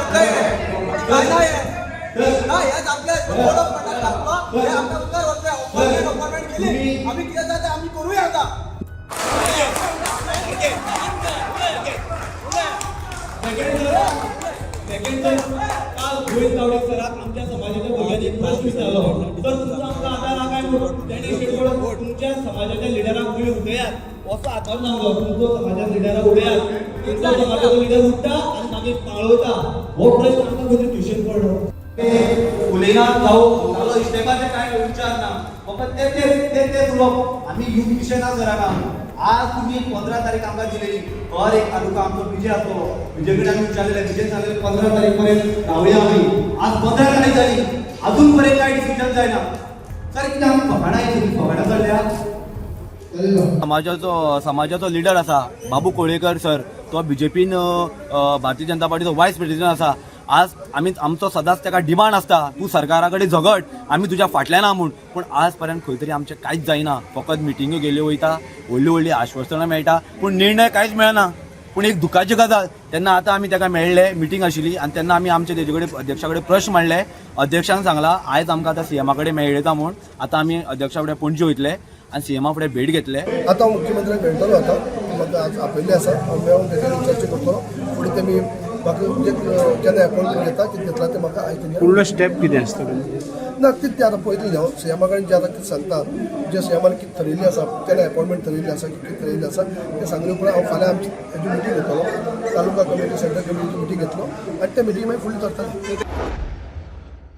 वतले. काय ना हे ना हे जातले, कोड ऑफ कंडक्ट घातलो, हे आमच्या मुखार वतले. अपॉइंटमेंट, अपॉइंटमेंट केली, आमी कितें जाता ते आमी करूया आतां. सेकंड सर, काल गोविंद गावडे सराक आमच्या समाजाच्या भुरग्यांनी एक प्रश्न विचारलो, सर, तुमचो आमकां आदार आहा काय म्हणून. तेणी स्ट्रेट तुमच्या समाजाच्या लिडराक तुमी उडयात असो हातान सांगलो. तुमचो समाजाच्या लिडराक उडयात, तुमचो समाजाचो लिडर उठ्ठा आनी मागीर पाळवता. हो प्रश्न आमकां खंय ट्युशन पडलो. उलयना जावं ताजो इस्टेपाचे कांय विचार ना, फकत ते ते ते तेच उलोवप. आमी युथ मिशनाक घराना आज तुम्ही 15 तारीख आमकां दिलेली. हर एक तालुका आमचो विजय आसतलो. विजय कडेन आमी विचारलेले, विजय सांगलेले 15 तारीख पर्यंत रावया आमी. आज 15 तारीख जाली, अजून पर्यंत काय डिसिजन जायना. सर, कितें आमी फकाणां येतली, फकाणां चल्ल्या. समाजाचो समाजाचो लिडर आसा बाबू कोळेकर सर, तो बीजेपीन भारतीय जनता पार्टीचो वायस प्रेसिडेंट आसा. आज आमी आमचो सदांच ताका डिमांड आसता, तूं सरकारा कडेन झगड, आमी तुज्या फाटल्यान आहा म्हूण. पूण आज पर्यंत खंय तरी आमचें कांयच जायना. फकत मिटिंग्यो गेल्यो वयता, व्हडली व्हडली आश्वासनां मेळटा, पूण निर्णय कांयच मेळना. पूण एक दुखाची गजाल, तेन्ना आतां आमी ताका मेळ्ळे, मिटींग आशिल्ली आनी तेन्ना आमी आमचे तेजे कडेन, अध्यक्षा कडेन प्रश्न मांडले. अध्यक्षान सांगला, आयज आमकां आतां सीएमा कडेन मेळयता म्हूण. आतां आमी अध्यक्षा फुडें पणजे वयतले आनी सीएमा फुडें भेट घेतले. आतां हांव मुख्यमंत्र्याक मेळटलो. आतां म्हाका आज आपयल्लें आसा. हांव मेळोन तेजेर चर्चा करतलो. फुडें तेमी म्हाका म्हणजे केन्ना एपॉयंटमेंट घेता, कितें घेतला तें म्हाका आयज तेंच्या फुडलो स्टेप कितें आसतलो? ना, ते ते आतां पळयतले हांव. सीएमा कडेन जें आतां कितें सांगता, जे सीएमान कितें थरयल्लें आसा, केन्ना एपॉयंटमेंट थरयल्ली आसा, कितें थरयल्लें आसा तें सांगले उपरांत हांव फाल्यां आमची हेजी मिटींग घेतलो, तालुका कमिटी, सेंट्रल कमिटीची मिटींग घेतलो आनी त्या मिटींग मागीर फुडली थरतलें.